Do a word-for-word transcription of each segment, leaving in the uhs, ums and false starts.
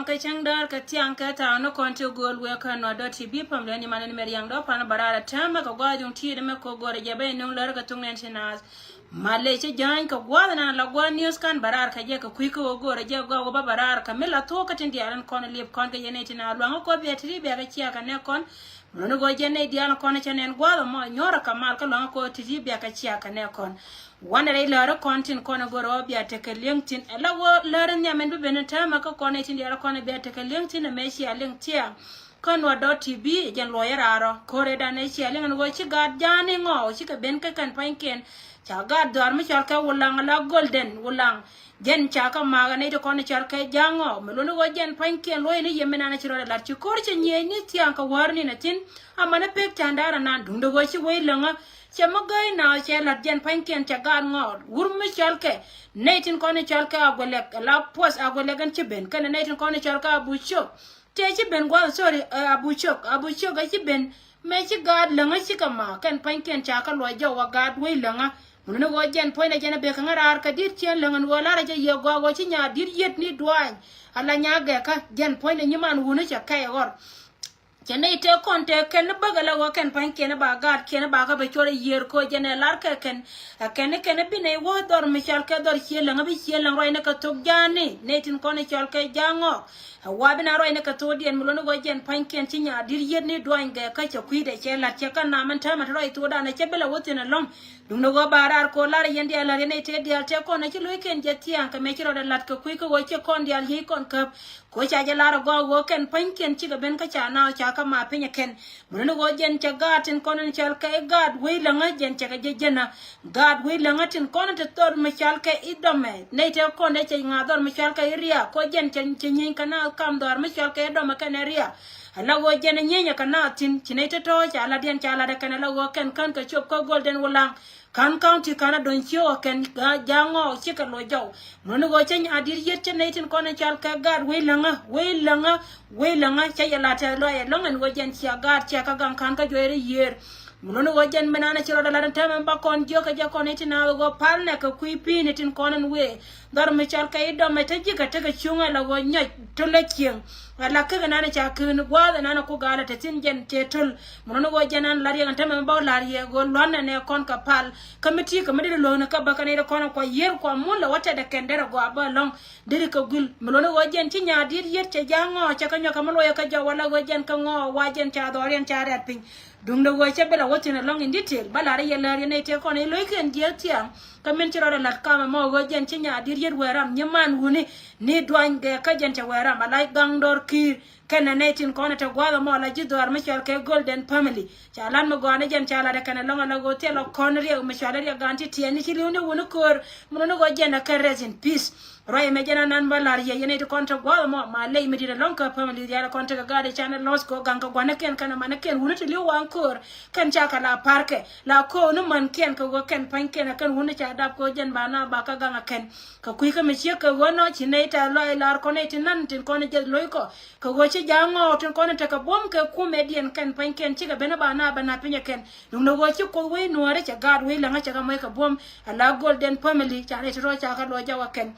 Kɛ cäŋ däär kɛ thiaŋ kɛ thaw ni kɔn ti gööl wëë kä Nuer dot T V pam lɛ ni man ni mɛ riaŋ dɔ̱ pan bä raar a täämɛ kɛ gua̱a̱th duŋ ti̱i̱t mɛ kɛ go̱r a jɛ bä in nuŋ lär kɛ thuk nɛn ti naath. Malɛ ci jäny kɛ gua̱a̱th nan la gua̱a̱th news kan bä raar kɛ jɛ kɛ kui̱ kä wä go̱r a jɛ gɔaa wä bä bä raar kɛ mi la thuɔ̱k kä tin diaal in kɔn liep kɔn kɛ yɛn nɛy ti naath luaŋä kɔ bia ti ri bia kɛ cia kɛ nɛ kɔn. Mɛ luni gɔɔ jɛn nɛy diaal kɔn cɛ nɛn gua̱a̱th ɛmɔ nyuɔ̱rä kɛ mal kä luaŋä kɔ ti ti bia kɛ cia kɛ nɛ kɔn. Wanɛ rɛy läri kɔn tin kɔn ɛ go̱rɛ ɣöö bia tekɛ li̱eŋ tin ɛ la ɣöö läri nhiam ɛn bi ben in täämɛ kä kɔn nɛy tin diaal kɔn ɛ bia tekɛ li̱eŋ tin ɛmɛ cia li̱eŋ tiaŋ. Kä Nuer dot T V jɛn luɔyɛ raarɔ ko̱rɛ dan ɛ cia li̱eŋ ɛn ɣöö ci gaat ja̱a̱ni ŋɔɔk cikɛ ben kä kɛn pa̱nykiɛn. Ca gaat dhɔaar mi cɔal kɛ Wulaŋ la Golden Wulaŋ. Jɛn ca kä makä nɛy ti kɔn cɔal kɛ Ja̱a̱ŋ ɔ mi luni ɣöö jɛn pa̱nykiɛn luɔ̱c ni yɛ mi nan ci rɔɔdɛ lat ci ko̱r cɛ nyieenyni thia̱a̱ŋ kɛ wäär ni nɛ thi̱n. Amäni pek ca̱n da̱a̱r anan duundɛ ɣöö ci wec läŋä. Cɛ mi gäi na cɛ la̱t jɛn pa̱nykiɛn cɛ gaat ŋɔɔr wur mi cɔal kɛ nɛy tin kɔn cɔal kɛ Aguɛlɛk la puɔth Aguɛlɛk ɛn ci ben kɛnɛ nɛy tin kɔn cɔal kɛ Abucök. Tëë ci ben gua̱th, sorry, eh, Abucök, Abucök ɛ ci ben. Mëë ci gaat läŋä cikɛ ma kɛn pa̱nykiɛn ca kä luɔc jɔw a gaat wec läŋä. Mun ni ɣöö jɛn puɔ̱nydɛ jɛn a bek kä ŋä raar kɛ di̱t ciɛn läŋä ni ɣöö lar a jɛ yiëë gɔaa ɣöö ci nyaa di̱t yiet ni duaany. A la nyaa gɛkä jɛn puɔ̱nydɛ nyiman wuni cɛ kɛy ɣɔr. Cɛ nɛy tëë kɔn tëë kɛn ni bäkɛ la ɣöö kɛn pa̱nykiɛn ba gaatkiɛn ba kä bɛ cuɔr a yiëër kɛ ɣöö jɛn ɛ lar kɛ kɛn. Ɛ kɛn ni kɛn bi nɛy wä dhɔr mi cɔal kɛ dhɔr ciëë läŋä bi ciëë läŋ ruac ni kɛ thok ja̱a̱ni nɛy tin kɔn cɔal kɛ Ja̱a̱ŋ ɔ. Ɛ wa bi na ruac ni kɛ thokdiɛn mi luɔ̱ni ɣöö jɛn pa̱nykiɛn ci nyaa di̱t yiet ni duany gɛ kä cɛ kui̱dɛ cɛ la̱t cɛ kä nam ɛn täämɛ te ruac thokdan ɛ cɛ bi la wä thi̱n ɛlɔ̱ŋ. Duundɛ ɣöö ba raar ko̱ lar yɛn diaal la̱r yɛn nɛy tëë diaal tëë kɔn ɛ ci lo̱ckiɛn jɛ thia̱a̱ŋ kɛ mëë ci rɔɔdɛ la̱t kɛ kui̱ kä ɣöö ciɛ kɔn diaal yiey kɔn käp. Ko̱ ca jɛ lar ɛ gɔaa ɣöö kɛn pa̱nykiɛn cikɛ ben kä ca naath ca kä ma piny ɛ kɛn. Mun ni ɣöö jɛn cɛ gaat tin kɔn in cɔal kɛ i̱ gaat wec läŋä jɛn cɛ kɛ jɛ jɛn ɛ. Gaat wec läŋä tin kɔn in te dhɔr mi cɔal kɛ i̱ dɔmɛ nɛy te kɔn dee cɛ ŋa̱a̱ dhɔr mi cɔal kɛ i̱ riaak kɔ jɛn cɛ cɛ nyieny kɛ naath kam dhɔr mi cɔal kɛ i̱ dɔmɛ kɛnɛ riaak. Ala ɣöö jɛn ɛ nyieny ɛ kɛ naath thi̱n ci nɛy te tɔ̱ ca lat yɛn ca lat ɛ kɛn ala ɣöö kɛn kän kɛ cop kä Golden Wulaŋ. Kan county kan a do̱ny ciö ɔ kɛn Ja̱a̱ŋ ɔ cikɛ lo̱c jɔw. Mun ni ɣöö cä nyaa di̱t yiet cä nɛy tin kɔn in cɔal kɛ gaat wec läŋä wec läŋä wec läŋä cä yɛ la tɛth lɔaac ɛlɔ̱ŋ ɛn ɣöö jɛn cia gaat cia kä gaŋ ka̱n kä juɔc rɛy yiëër. Mun ni ɣöö jɛn mi nan a ci rɔɔdɛ lat ɛn täämɛ ba kɔn jiök kɛ jɛ kɔn i̱ tin a ɣöö pal nɛ kɛ kui̱ pi̱i̱ni tin kɔn in wëë. Dhɔr mi cɔal kɛ i̱ dɔmɛ te ji̱ kɛ tekɛ cuŋ ɛ la ɣöö nyɔc tölä cieŋ. Ɛ la kekɛ nan ca keen gua̱a̱th ɛnan ku galɛ te thi̱n jɛn tëë töl. Mun ni ɣöö jɛn an lar yɛ kɛn tämɛ mi bä lar yɛ ɣöö lua̱n ɛnɛ kɔn kɛ pal. Kä mi ti̱i̱ kɛ mi dee luäŋni kä bä kɛ nɛy ti kɔn kua yiër kua mun lɛ wä tɛt ɛ kɛn derɛ gɔaa bä ɛlɔ̱ŋ. Deri kɛ guil mi luɔ̱ni ɣöö jɛn ci nyaa di̱t yiet cɛ Ja̱a̱ŋ ɔ cɛ kɛ nyɔk kɛ mi luɔyɛ kɛ jɔw wala ɣöö jɛn kɛ ŋɔɔ wa jɛn ca dhɔriɛn ca rɛ̈t piny. Duundɛ ɣöö cɛ bi la wä thi̱n ɛlɔ̱ŋ in detail bä lar yɛ lär yɛ nɛy tëë kɔn i̱ lo̱ckiɛn jiääk thiaŋ. Kä min ci rɔɔdɛ la̱t kamɛ mɔ ɣöö jɛn ci nyaa di̱t yiet wee ram nyiman wuni. Ni duany gɛ kä jɛn cɛ wee ram a lac gaŋ dɔr ki̱i̱r. Kɛnɛ nɛy tin kɔn ɛ te gua̱a̱th ɛmɔ la ji̱ dhɔaar mi cɔal kɛ Golden Family. Ca lat mi gɔaa ni jɛn ca lat ɛ kɛnɛ lɔ̱ŋ ɛ la ɣöö thilɛ kɔn riɛk mi cɔal ɛ riɛk gan ti tiɛɛni ci li̱w ni wuni köör. Mi nɔni ɣöö jɛn ɛ kɛ rest in peace. Ruac ɛmɛ jɛn anan bä la̱r yɛ yɛn nɛy ti kɔn te gua̱a̱th ɛmɔ ma ley mi di̱t ɛlɔ̱ŋ kä family diaal ɛ kɔn tekɛ gaat i̱ canɛ lo̱th kɛ ɣöö gaŋ kɛ gua̱nikiɛn kɛnɛ manikiɛn wuni ti li̱w waŋ köör. Kɛn ca kɛ la pa̱rkɛ la köör ni mankiɛn kɛ ɣöö kɛn pa̱nykiɛn ɛ kɛn wuni ca dap kɛ ɣöö jɛn ba na ba kä gaŋ ɛ kɛn. Kɛ kui̱ kä mi ciek kɛ ɣöö nɔ ci nɛy tɛth lɔaac lar kɔn nɛy ti nan tin kɔn jiɛth lo̱ckɔ. Kɛ ɣöö ci Ja̱a̱ŋ ɔ tin kɔn tekɛ buɔ̱m kɛ kumɛdiɛn kɛn pa̱nykiɛn cikɛ ben a ba na bɛ na pinyɛ kɛn. Duundɛ ɣöö ci Kuoth wec nuäärä cɛ gaat wec läŋä cɛ kɛ moc kɛ buɔ̱m. Ala Golden Family ca nɛy ti rɔ̱ ca kɛ luɔc jɔwä kɛn.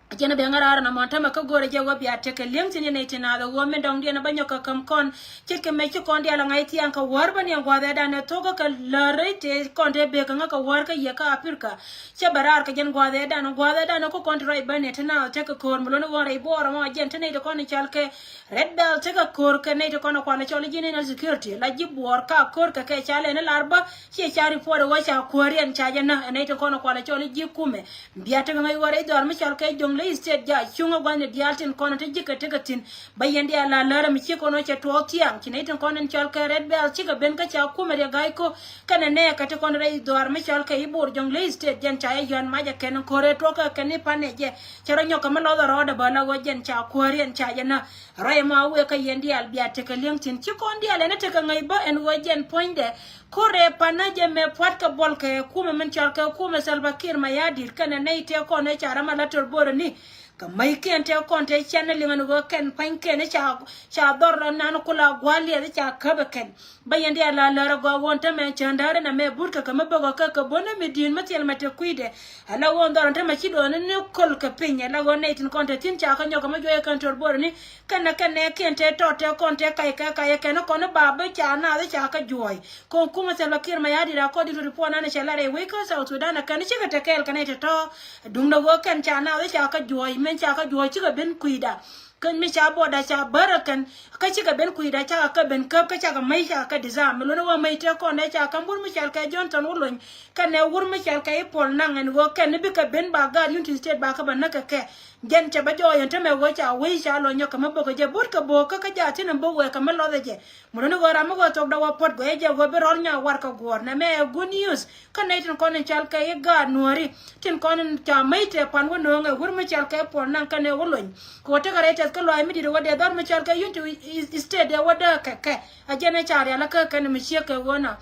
Jɛn a ben ŋa̱raar na mɔn tämɛ kä go̱rɛ jɛ wä bia tekɛ li̱eŋ thi̱n yɛn nɛy ti naath ɛ ɣöö min dɔ̱ŋ diɛn a bä nyɔk kɛ käm kɔn. Ce̱tkɛ mɛ ci kɔn diaal a ŋa̱c thiaŋ kɛ wäär bä ni ɛn gua̱a̱th ɛ dan ɛ thok kä kɛ lär rɛy tëë kɔn tëë bek kɛ ŋä kɛ wäär kä yɛ kä Aprika. Cä bɛ raar kɛ jɛn gua̱a̱th ɛ dan gua̱a̱th ɛ dan ɛ ku kɔn ti ruac bä ni ti naath tekɛ köör mi luɔ̱n ɛ ɣöö rɛy buɔɔr ɛmɔ jɛn ti nɛy ti kɔn i̱ cɔal kɛ Red Belt tekɛ köör kɛ nɛy ti kɔn ɛ kual ɛ cɔl i̱ ji̱ national security la ji̱ buɔɔr ka köör kɛ kɛ ca lɛn i̱ lar bä. Ciɛ ca report ɛ ɣöö ca kuääriɛn ca jɛ nä ɛ nɛy ti kɔn ɛ kual ɛ cɔl i̱ ji̱ kumɛ. Bia tekɛ ŋäc ɣöö rɛy dhɔaar mi cɔal kɛ Jonglei State ja cuŋä gua̱thni diaal tin kɔn ɛ te ji̱ kɛ tekɛ thi̱n. Bä yɛn diaal la lär ɛmɛ ci kɔn ɣöö cɛ tuɔɔk thiaŋ ci nɛy tin kɔn ɛn cɔal kɛ Red Belt cikɛ ben kä ca kumɛ riɛ ga̱a̱c ko̱. Kɛnɛ nɛɛkɛ ti kɔn rɛy dhɔaar mi cɔal kɛ i̱ Bor Jonglei State jɛn ca yɛ yɔ̱a̱n mac ɛ kɛn kɔrɛ tuɔɔk kɛ kɛn i̱ pan ɛ jɛ. Cɛ rɔ nyɔk kɛ mi lɔth ɛ rɔɔdɛ bä la ɣöö jɛn ca kuääriɛn ca jɛ nä. Rɔy ɛmɔ a wëë kä yɛn diaal bia tekɛ li̱eŋ thi̱n ci kɔn diaal ɛn ɛ tekɛ ŋäc bä ɛn ɣöö jɛn puɔ̱nydɛ. Ko̱rɛ panä jɛ mɛ pua̱t kɛ buɔl kɛ kumɛ min cɔal kɛ kumɛ Salva Kiir Mayardit kɛnɛ nɛy tëë kɔn ɛ ca ram a la tör borɛ ni. Kɛ mäc kiɛn tëë kɔn tëë cɛn ni liŋ ɛn ɣöö kɛn pa̱ny kɛn ca, ca dhɔr rɔ nan kula gua̱a̱r liɛth ca käp ɛ kɛn. Bä yɛn diaal la lär ɛ gɔaa ɣöö ɛn täämɛ cäŋ däär ɛn amɛ but kɛ kɛ mi bäkɔ kɛ kɛ bo̱n ni mi di̱i̱n mi thil mɛ te kui̱dɛ. Ala ɣöö ɛn dhɔr ɛn täämɛ ci duɔ̱ɔ̱r ni ni köl kɛ piny ala ɣöö nɛy tin kɔn te thi̱n ca kɛ nyɔk kɛ mi juɔyɛ kɛn to̱r bo̱r ni. Kɛn nɛ kɛn nɛ kiɛn tëë tɔt tëë kɔn tëë kac kɛ kac kɛn kɔn ni ba bi ca naath ca kɛ juɔ̱ɔ̱c. Kɔn kumɛ Salva Kiir Mayardit, according to report nan cɛ lar ɛ wec kä South Sudan ɛ kɛn cikɛ te kɛɛl kɛ nɛy te tɔ̱. Duŋdɛ ɣöö kɛn ca naath ca kä juɔ̱ɔ̱c, min ca kä juɔ̱ɔ̱c cikɛ ben kui̱da. Kä mi ca border ca bär ɛ kɛn kä cikɛ ben kui̱da, ca kɛ ben käp kä ca kɛ mäc ca kɛ disarm. Mi luɔ̱n ɣöö mäc tëë kɔn dee ca ka̱m wur mi cɔal kɛ Johnson Wulony kɛnɛ wur mi cɔal kɛ i̱ Paul Nang ɛn ɣöö kɛn ni bikɛ ben ba gaat Unity State ba kɛ bä näk kɛ kɛ. Jɛn cɛ bä jɔɔc ɛn täämɛ ɣöö ca wec ca lɔ nyɔk kɛ mi bok kɛ jɛ but kɛ bok kä kä jaath thi̱n ɛn bok wɛɛ kɛ mi lɔthɛ jɛ. Mi luɔ̱n ɣöö ram mi ɣöö thok dɔwä puɔ̱t guɛc jɛ ɣöö bi rɔl nya war kɛ guɔ̱ɔ̱r nɛmɛ ɛ good news. Kä nɛy tin kɔn in cɔal kɛ i̱ gaat nuääri tin kɔn in ca mäc tëë pan wä nööŋɛ wur mi cɔal kɛ Paul Nang kɛnɛ Wulony. Kɛ ɣöö tekɛ rɛy tɛth kä lɔaac mi di̱t ɣöö dee dhɔr mi cɔal kɛ Unity State dee wä dääk kɛ kɛ. A jɛn ɛ ca rial ɛ kä kɛn mi ciek kɛ ɣöö na.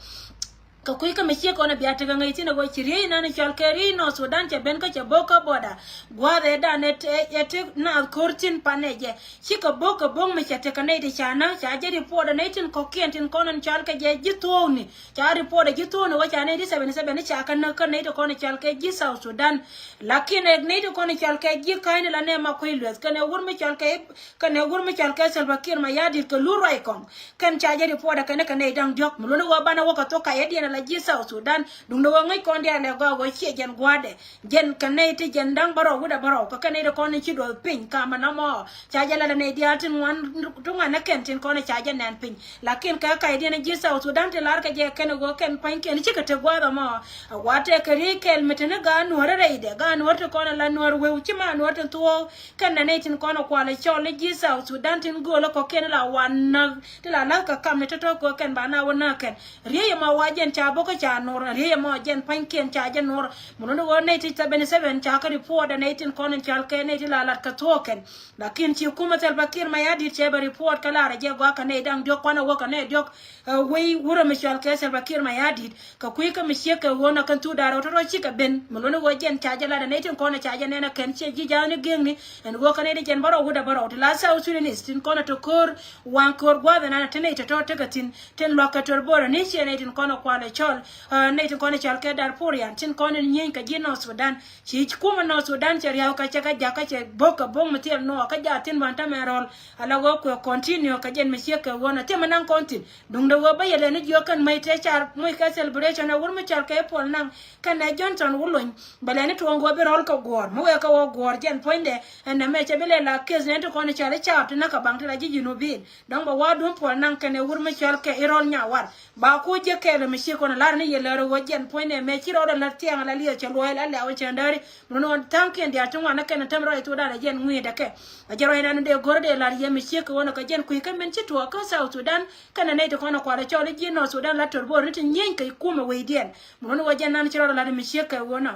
Kɛ kui̱ kä mi ciek kɔn ɛ bia tekɛ ŋäc thi̱n ɛ ɣöö ci riey nan cɔal kɛ riey North Sudan cɛ ben kä cɛ bok kä border. Gua̱a̱th ɛ dan ɛ ti naath ko̱r thi̱n panɛ jɛ. Cikɛ bok kɛ bok mi cɛ tekɛ nɛy ti ca näk ca jɛ report ɛ nɛy tin kɔ̱kiɛn tin kɔn ɛn cɔal kɛ jɛ ji̱ thuɔ̱ɔ̱kni. Ca report ɛ ji̱ thuɔ̱ɔ̱kni wä ca nɛy ti seventy seven ca kɛ näk kä nɛy ti kɔn cɔal kɛ ji̱ South Sudan. Lakin ɛ nɛy ti kɔn cɔal kɛ ji̱ ka̱ny ni la nɛ ma kui̱ lueth kɛnɛ wur mi cɔal kɛ kɛnɛ wur mi cɔal kɛ Salva Kiir Mayardit kɛ lur ruac kɔŋ. Kɛn ca jɛ report ɛ kɛn kɛ nɛy da̱ŋ diɔ̱k mi luɔ̱n ɣöö banɛ wä kɛ thok kayɛ diɛn ala ji̱ South Sudan. Duŋdɛ ɣöö ŋäc kɔn diaal ɛ gɔaa ɣöö ciɛ jɛn gua̱a̱dɛ. Jɛn kɛ nɛy ti jɛn da̱ŋ bärɔw wi̱cdɛ bärɔw kɛ kɛn nɛy ti kɔn ci duɔth piny kamɛ nɔmɔ. Ca jɛ lat ɛ nɛy diaal tin ŋuan ti ŋuan ɛ kɛn tin kɔn ca jɛ nɛn piny. Lakin kɛ kayɛ diɛn ji̱ South Sudan ti lar kɛ jɛ kɛn ɛ ɣöö kɛn pa̱nykiɛn cikɛ te gua̱a̱th ɛmɔ. A gua̱a̱th tɛk kɛ riey kɛɛl mi te ni gaat nuäär rɛydɛ gaat nuäär ti kɔn ala nuäär weu ci ma nuäär tin thuɔ̱ɔ̱k. Kɛn nɛ nɛy tin kɔn ɛ kualɛ cɔl ni ji̱ South Sudan tin gööl ɛ kɔ̱kiɛn la wan näk ti la la̱th kɛ kam ni tɔ̱tɔ̱ kɛ kɛn ba na wä näk kɛn. Riey ɛmɔ wa jɛn ca bok kä ca nor riey ɛmɔ jɛn pa̱nykiɛn ca jɛ nor. Mi luɔ̱n ɣöö nɛy ti seventy seven ca kä report ɛ nɛy tin kɔn in cɔal kɛ nɛy ti la lat kɛ thuɔ̱ɔ̱k kɛn. Lakin ci kumɛ Salva Kiir Mayardit cɛ bɛ report kɛ lar ɛ jɛ gɔaa kɛ nɛy da̱ŋ diɔ̱k kuanɛ wä kɛ nɛy diɔ̱k. Ɛ wec wurɛ mi cɔal kɛ Salva Kiir Mayardit. Kɛ kui̱ kä mi ciek kɛ ɣöö na kɛn thuk da̱a̱r rɛw tɔ̱tɔ̱ cikɛ ben mi luɔ̱n ɣöö jɛn ca jɛ lat ɛ nɛy tin kɔn ɛ ca jɛ nɛn ɛ kɛn ciɛ ji̱ ja̱a̱ni gi̱eŋni. Ɛn ɣöö kɛ nɛy ti jɛn bärɔw wi̱cdɛ bärɔw ti la South Sudanese tin kɔn ɛ te ko̱r waŋ ko̱r gua̱a̱th ɛnan ɛ te nɛy tɔ̱tɔ̱ tekɛ thi̱n tin lua̱k kɛ to̱r bo̱r ɛ ni ciɛ nɛy tin kɔn ɛ kualɛ cɔl. Ɛ nɛy tin kɔn ɛ cɔal kɛ Darfurian tin kɔn ɛ nyieny kɛ ji̱ North Sudan. Ci kumɛ North Sudan cɛ riaw kɛ cɛ kɛ jak kɛ cɛ bok kɛ bok mi thil nuɔɔk kɛ jak thi̱n ban tämɛ rɔl. Ala ɣöö kuɛ continue kɛ jɛn mi ciek kɛ ɣöö na thiɛmɛ naŋ kɔn thi̱n. Duŋdɛ ɣöö bä yɛ lɛni jiök kɛn mäc tëë car moc kɛ celebration ɛ wur mi cɔal kɛ Paul Nang kɛnɛ Johnson Wulony. Bɛ lɛni tuɔɔŋ ɣöö bi rɔl kɛ guɔ̱ɔ̱r mi wëë kɛ ɣöö guɔ̱ɔ̱r jɛn puɔ̱nydɛ. Ɛn nɛmɛ cɛ bi lɛ la case nɛn ti kɔn i̱ cɔal i̱ caap ti näk kɛ baŋ ti la ji̱ Junubin. Dɔ̱ŋ bɛ wa̱a̱ duŋ Paul Nang kɛnɛ wur mi cɔal kɛ i̱ rɔl nya war. Ba ku jiäk kɛɛl mi ci kɔn lar ni yɛ lär ɣöö jɛn puɔ̱nydɛ mɛ ci rɔɔdɛ lät thiaŋ ala liɛth cɛ luɔ̱ɔ̱c ala lɛ̈w cɛ dääri. Mi nɔ tha̱a̱ŋkiɛn diaal ti ŋuan ni kɛn tɛm rɔy thok dan ɛ jɛn ŋui̱dɛ kɛ. Ɛ jɛ rɔy nan dee go̱r dee lar yɛ mi ciek kɛ ɣöö nɔ kɛ jɛn kui̱ kä min ci tuɔɔk kä South Sudan. Kɛnɛ nɛy ti kɔn ɛ kualɛ cɔl i̱ ji̱ North Sudan la to̱r bo̱o̱r ni ti nyieny kɛ kumɛ wecdiɛn. Mi nɔ ni ɣöö jɛn nan ci rɔɔdɛ lar mi ciek kɛ ɣöö nɔ.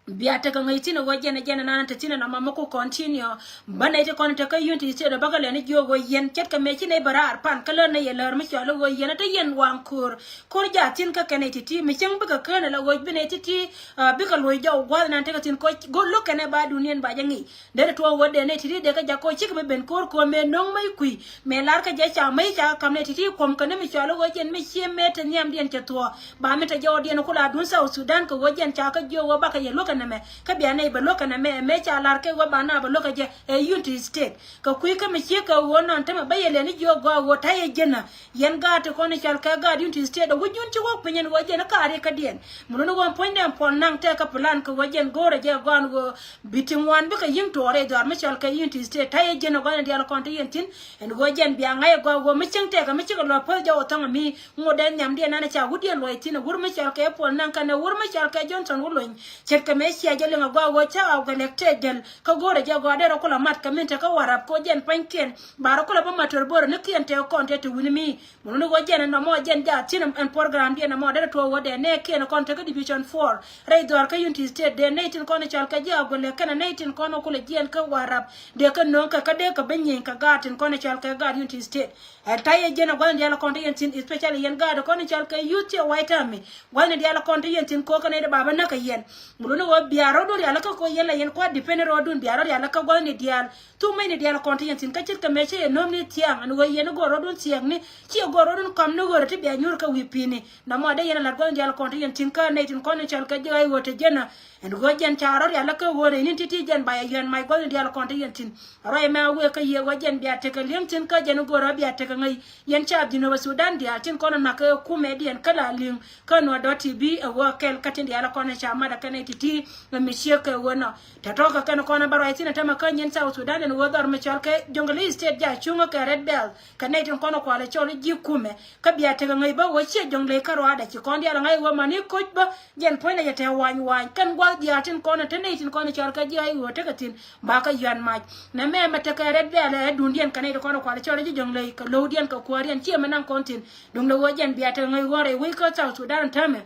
Bia tekɛ ŋäc thi̱n ɛ ɣöö jɛn ɛ jɛn ɛ nan te thi̱n ɛ nɔmɔ mi ku continue. Bä nɛy ti kɔn tekɛ Unity State ɛ bäkɛ lɛni jiök ɣöö yɛn ce̱tkɛ mëë ci nɛy bɛ raar pan kä lär nɛy ɛ lär mi cɔal i̱ ɣöö yɛn ɛ te yɛn waŋ köör. Ko̱r jaath thi̱n kä kɛn nɛy ti̱ti̱ mi cäŋ bikɛ kään ɛ la ɣöö bi nɛy ti̱ti̱, ah, bikɛ luɔ̱c jɔw gua̱a̱th nan tekɛ thi̱n kɔc go̱l lo̱k kɛn ɛ ba duniɛn ba jɛ ŋi̱i̱c. Derɛ tuɔɔk ɣöö dee nɛy ti̱ti̱ dee kä jak kɔc cikɛ bi ben ko̱r ko̱r mëë no̱ŋ mäc kui̱. Mëë lar kä jɛ ca mäc ca kam nɛy ti̱ti̱ kuɔ̱m kɛ ni mi cɔal i̱ ɣöö jɛn mi cie mëë te nhiamdiɛn cɛ thuɔ̱ɔ̱k. Ba mi te jɔwdiɛn ku la duun South Sudan kɛ ɣöö jɛn ca kä jiök ɣöö bakɛ yɛ luäk ɛnɛmɛ. Kä bia nɛy bɛ luäk ɛnɛmɛ ɛ mëë ca lar kɛ ɣöö ba na bɛ luäk ɛ jɛ ɛ Unity State. Kɛ kui̱ kä mi ciek kɛ ɣöö nɔn tämɛ bä yɛ lɛni jiök gɔaa ɣöö ta̱yɛ jɛn ɛ. Yɛn gaat ti kɔn i̱ cɔal kɛ gaat Unity State ɛ wi̱c jun ci wä piny ɛn ɣöö jɛn ɛ kaar yɛ kädiɛn. Mi luni ɣöö puɔ̱nydɛ Paul Nang tɛk kä plan kɛ ɣöö jɛn go̱o̱rɛ jɛ gɔaa ɛn ɣöö bi ti ŋuan bikɛ yi̱ŋ tuɔɔr rɛy dhɔaar mi cɔal kɛ Unity State. Ta̱yɛ jɛn ɛ gɔaa ɛn diaal kɔn ti yɛn thi̱n. Ɛn ɣöö jɛn bia ŋa̱c ɛ gɔaa ɣöö mi cieŋ tɛk ɛ mi cikɛ lɔ päth jɔw ɛ thɔ̱ŋ ɛ mi ŋot ɛ nhiamdiɛn ɛn ɛ ca wutdiɛn luɔc thi̱n ɛ wur mi cɔal kɛ Paul Nang kɛnɛ wur mi cɔal kɛ Johnson Wulony. Ce̱tkɛ mëë cia jɛ liŋ ɛ gɔaa ɣöö ca August lɛk tëë jäl. Kä go̱o̱rɛ jɛ gɔaa derɛ kulɛ mat kɛ min te kä Warap kɛ ɣöö jɛn pua̱nykiɛn. Ba rɔ kulɛ bä mat to̱r bo̱o̱rɛ ni kiɛn tɛk kɔn tëë ti wi̱ni mi. Mi luni ɣöö jɛn ɛn nɔmɔ jɛn jaath thi̱n ɛn program diɛn ɛmɔ derɛ tuɔɔk ɣöö dee nɛɛkiɛn kɔn te kä division four. Rɛy dhɔaar kä Unity State dee nɛy tin kɔn i̱ cɔal kɛ ji̱ Aguelɛ kɛnɛ nɛy tin kɔn ɛ kulɛ jiɛɛn kä Warap. Dee kä no̱o̱ŋ kɛ kä dee kɛ bi nyieny kɛ gaat tin kɔn i̱ cɔal kɛ gaat Unity State. Ɛ ta̱yɛ jɛn ɛ gua̱thni diaal kɔn te yɛn thi̱n, especially yɛn gaat kɔn i̱ cɔal kɛ youth cɛ White Army. Gua̱thni diaal kɔn te yɛn thi̱n ko̱o̱k kɛ nɛy dee ba bä näk kɛ yɛn. Mi luni Kɔ bia rɔɔdun rial kä kɔ yɛn la yɛn kua depend rɔɔdun bia rɔɔd rial kä gua̱thni diaal. Thuk mecni diaal kɔn ti yɛn thi̱n kä ce̱tkɛ mëë cä yɛ nöömni thia̱a̱ŋ ɛn ɣöö yɛn i̱ go̱o̱r rɔɔdun thia̱a̱ŋni. Ci yɛ go̱o̱r rɔɔdun kɔm ni ɣöörä ti bia nyuur kä wi̱i̱ pi̱i̱ni. Nɔmɔ dee yɛn a la̱t gua̱thni diaal kɔn ti yɛn thi̱n kä nɛy tin kɔn in cɔal kɛ ji̱ ɣa̱c ɣöö te jiɛn ɛ. Ɛn ɣöö jɛn ca rɔɔd rial kä ɣöörä in in ti̱ti̱ jɛn ba yɛ yɛn mac gua̱thni diaal kɔn ti yɛn thi̱n. Ruac ɛmɛ a wëë kä yɛ ɣöö jɛn bia tekɛ li̱eŋ thi̱n kä jɛn i̱ go̱o̱rä bia tekɛ ŋäc. Yɛn ca Jinub Sudan diaal tin kɔn in na̱k kɛ kumɛdiɛn kä la li̱eŋ. Kä nuɔ̱t dɔ̱ ti bi ɛ ɣöö kɛl kä tin diaal kɔn in ca mat ɛ kɛn ɛ ti̱ti̱. Ɛ mi ciek kɛ ɣöö nɔ tɔ̱tɔ̱ kɛ kɛn kɔn ɛ bä ruac thi̱n ɛ tämɛ kä nyin South Sudan ɛn ɣöö dhɔr mi cɔal kɛ Jonglei State ja cuŋä kɛ Red Belt kɛ nɛy tin kɔn ɛ kual ɛ cɔl i̱ ji̱ kumɛ. Kä bia tekɛ ŋäc bä ɣöö ciɛ Jonglei kä ruaadɛ ci kɔn diaal ɛ ŋa̱c ɣöö mani koc bä. Jɛn puɔ̱nydɛ yɛ te wany wany kɛn gua̱th diaal tin kɔn ɛ te nɛy tin kɔn ɛ cɔal kɛ ji̱ ɣa̱c ɣöö tekɛ thi̱n. Ba kä yuan mac nɛ mɛ mɛ tekɛ Red Belt ɛ duundiɛn kɛ nɛy tin kɔn ɛ kual ɛ cɔl i̱ ji̱ Jonglei kɛ lo̱wdiɛn kɛ kuääriɛn ciɛ mɛ naŋ kɔn thi̱n. Duŋdɛ ɣöö jɛn bia tekɛ ŋäc ɣɔ̱ɔ̱r ɛ wec kä South Sudan tämɛ.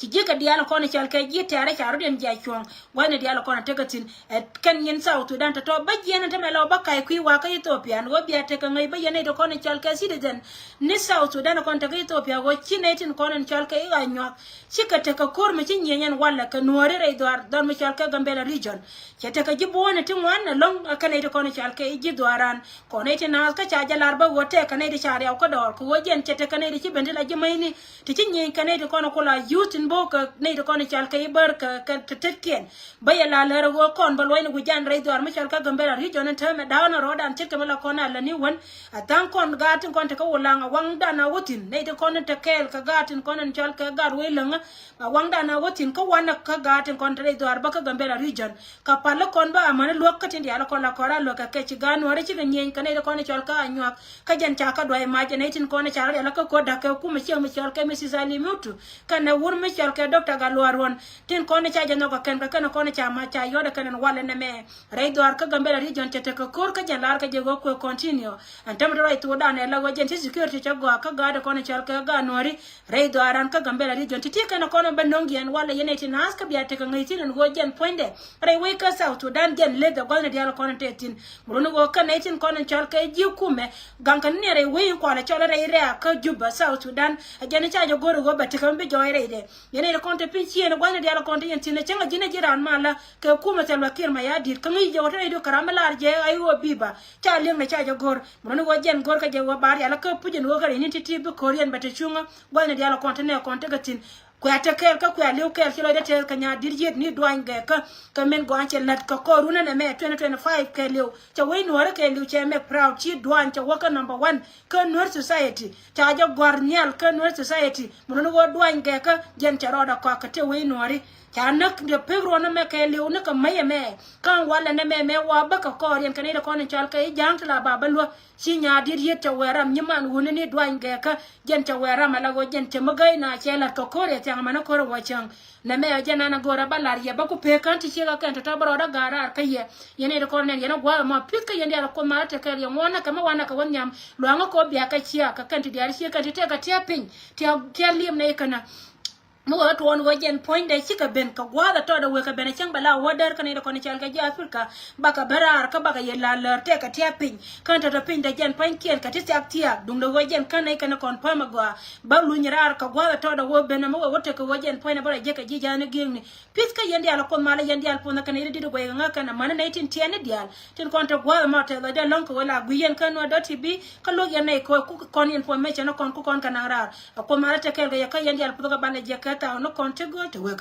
Ci ji̱ kɛ diaal kɔn cɔal kɛ ji̱ tɛ̈rɛ ca rɔ̱diɛn jiac cuɔ̱ŋ. Gua̱thni diaal kɔn tekɛ thi̱n ɛ kɛn nyin South Sudan tɔ̱tɔ̱ bä jiɛn tämɛ lɔ bä ka̱c kui̱ wakä Ethiopia ɛn ɣöö bia tekɛ ŋäc bä yɛn nɛy ti kɔn cɔal kɛ citizen ni South Sudan kɔn tekɛ Ethiopia ɣöö ci nɛy tin kɔn in cɔal kɛ i̱ ɣa̱c nyuak. Cikɛ tekɛ ko̱r mi ci nyieny ɛn walɛ kɛ nuääri rɛy dhuaar dhɔr mi cɔal kɛ Gambela region. Cɛ tekɛ ji̱ buɔ̱ɔ̱ni ti ŋuan ɛlɔ̱ŋ ɛ kɛn nɛy ti kɔn in cɔal kɛ i̱ ji̱ dhuaaran. Kɔn nɛy ti naath kä ca jɛ lar bä ɣöö tɛk kɛ nɛy ti ca riaw kä dɔɔr kɛ ɣöö jɛn cɛ tekɛ nɛy ti ci ben ti la ji̱ mäcni. Ti ci nyieny kɛ nɛy ti kɔn ku la youth in bo̱o̱k kɛ nɛy ti kɔn in cɔal kɛ i̱ bär kɛ kɛ tetkiɛn. Bä yɛ la lär ɣöö kɔn bä luɔ̱cni wi̱c jan rɛy dhuaar mi cɔal kä Gambela region in täämɛ da̱a̱n rɔɔdan ce̱tkɛ mi la kɔn a lätni wän. A tha̱a̱ŋ kɔn gaat tin kɔn tekä Wulaŋ a waŋdan a wä thi̱n nɛy tin kɔn in te kɛɛl kɛ gaat tin kɔn in cɔal kɛ gaat wec läŋä. A waŋdan a wä thi̱n kä wanɛ kä gaat tin kɔn te rɛy dhuaar bä kä Gambela region. Kɛ pal kɔn bä amäni luäk kä tin diaal kɔn la kɔn a luäk kɛ kɛ ci gaat nuɔ̱ɔ̱ri cikɛ nyieny kɛ nɛy ti kɔn cɔal kä Anyuak. Kä jɛn ca kä duay mac nɛy tin kɔn ca rɔ rial kä ko̱r da̱k kɛ kumɛ ciek mi cɔal kɛ Mrs Ali Mutu. Kɛnɛ wur mi cɔal kɛ Doctor Galuaruɔn tin kɔn ca jɛ nhɔk kɛ kɛn kɛ kɛn kɔn ca mac ca yɔt kɛn ɛn walɛ nɛmɛ. Rɛy dhuaar kä Gambela region cɛ tekɛ ko̱r kä jɛn laar kɛ jɛ ɣöö kuɛ continue. Ɛn tämɛ ti ruac thokdan ɛ la ɣöö jɛn ci security cɛ gɔaa kä gaat kɔn cɔal kɛ gaat nuɔ̱ɔ̱ri. Rɛy dhuaaran kä Gambela region ti̱ti̱ kɛn kɔn bä no̱ŋ yɛn walɛ yɛn ɛ ti naath kä bia tekɛ ŋäc thi̱n ɛn ɣöö jɛn puɔ̱nydɛ. Rɛy wec kä South Sudan jɛn leth ɛ gua̱thni diaal kɔn te thi̱n. Muruni ɣöö kɛn nɛy tin kɔn in cɔal kɛ ji̱ kumɛ. Gaŋ kɛn ni rɛy wec in kualɛ cɔl rɛy rɛ̈ɛ̈k kä Juba South Sudan. Ɛ jɛn ca jɛ go̱r ɣöö bɛ tekɛ mi bi jɔɔc rɛydɛ. Yɛn nɛy ti kɔn te piny ciëën gua̱thni diaal kɔn te yɛn thi̱n ɛ cäŋ ɛ ji̱n ɛ ji̱ raan malä kɛ kumɛ Salva Kiir Mayardit kä ŋäc jɛ wä te rɛydu kɛ ram mi lar jɛ a i̱ ɣöö bi̱i̱ ba. Ca li̱eŋ ni ca jɛ go̱r. Muruni ɣöö jɛn go̱r kä jɛ ɣöö ba rial kä puc ɛn ɣöö kä rɛy ni ti̱ti̱ bi ko̱r yɛn bɛ te cuŋä. Gua̱thni diaal kɔn te nɛ kɔn tekɛ thi̱n. Kuɛ te kɛɛl kä kuɛ li̱w kɛɛl ci lɔcdä tɛth kɛ nyaat di̱t yiet ni duany gɛɛkä. Kɛ min gɔaa cɛ la̱t kɛ kɔr wunä nɛmɛ twenty twenty-five kɛ li̱w. Cɛ wec nuɔ̱ɔ̱ri kɛ li̱w cɛ mɛ proud ci duany cɛ wä kä number one. Kä Nuer society ca jɛ gɔ̱a̱r nhial kä Nuer society. Muruni ɣöö duany gɛɛkä jɛn cɛ rɔɔdɛ kɔak kɛ te wec nuɔ̱ɔ̱ri. Ca näk de pek ruɔ̱n nɛmɛ kɛ li̱w ni kɛ mäc ɛmɛ. Kä walɛ nɛmɛ mɛ wa bä kɛ kɔɔr yɛn kɛ nɛy ti kɔn in cɔal kɛ i̱ ja̱a̱ŋ ti la ba bä luäk. Ci nyaat di̱t yiet cɛ wɛɛr ram nyiman wuni ni duany gɛɛkä. Jɛn cɛ wɛɛr ram ala ɣöö jɛn cɛ mi gäy na cɛ la̱t kɛ ko̱r yɛ thiaŋ amäni ko̱r ɛ wä cäŋ. Nɛmɛ ɛ jɛn an a go̱o̱r a bä la̱r yɛ bä ku pek kän ti ciek a kɛn tɔ̱tɔ̱ bä rɔɔdä ga̱a̱r raar kä yɛ. Yɛn ɛ ti kɔn nɛn yɛn a gua̱a̱th ɛmɔ pi̱th kä yɛn diaal a Kuoth malä tekɛɛl yɛ ŋuɔ̱ɔ̱n nä kɛ mi wanɛ kɛ wä nhiam. Luaŋä kɛ wä bia kɛ ciaak kɛ kɛn ti diaal ciek kɛn ti tɛk kɛ tia̱a̱ piny. Tia̱a̱ kiɛ li̱em nɛ i̱ känä. Mi wee tuɔɔn ɣöö jɛn puɔ̱nydɛ cikɛ ben kɛ gua̱a̱th ɛ tɔɔdɛ wee kɛ ben ɛ cäŋ bɛ la wä däär kä nɛy ti kɔn cɔal kɛ ji̱ Africa. Bakɛ ben raar kä bakɛ yɛ la̱r lär tɛk kɛ tia̱a̱ piny. Kän tɔ̱tɔ̱ piny dɛ jɛn pua̱nykiɛn kɛ ti thiak thiaak duundɛ ɣöö jɛn kän nɛy kɛn kɔn pääm ɛ gɔaa. Bä luny raar kɛ gua̱a̱th ɛ tɔɔdɛ wee ben ɛ mi wee wä tekɛ ɣöö jɛn puɔ̱nydɛ bä rɔ jek kɛ ji̱ ja̱a̱n i̱ gi̱eŋni. Pi̱th kä yɛn diaal ɛ Kuoth malä yɛn diaal puɔ̱nhä kɛn i̱ di di̱t ɛ guɛy kɛ ŋäk kɛn amäni nɛy tin tiɛɛni diaal. Tin kɔn te gua̱a̱th ɛmɔ tɛth ɛ dee lɔ̱ŋ kɛ wee la gui̱c yɛn kä Nuer dot T V. Kä lo̱k yɛn nɛy kɛ ku kɔn information ni kɔn ku kɔn kɛ naŋ raar. Ɛ Kuoth malä te kɛɛl kɛ yɛ kä yɛn diaal puɔ̱nhä kɛ banɛ jɛ kɛ thaw ni kɔn te gööl te wek.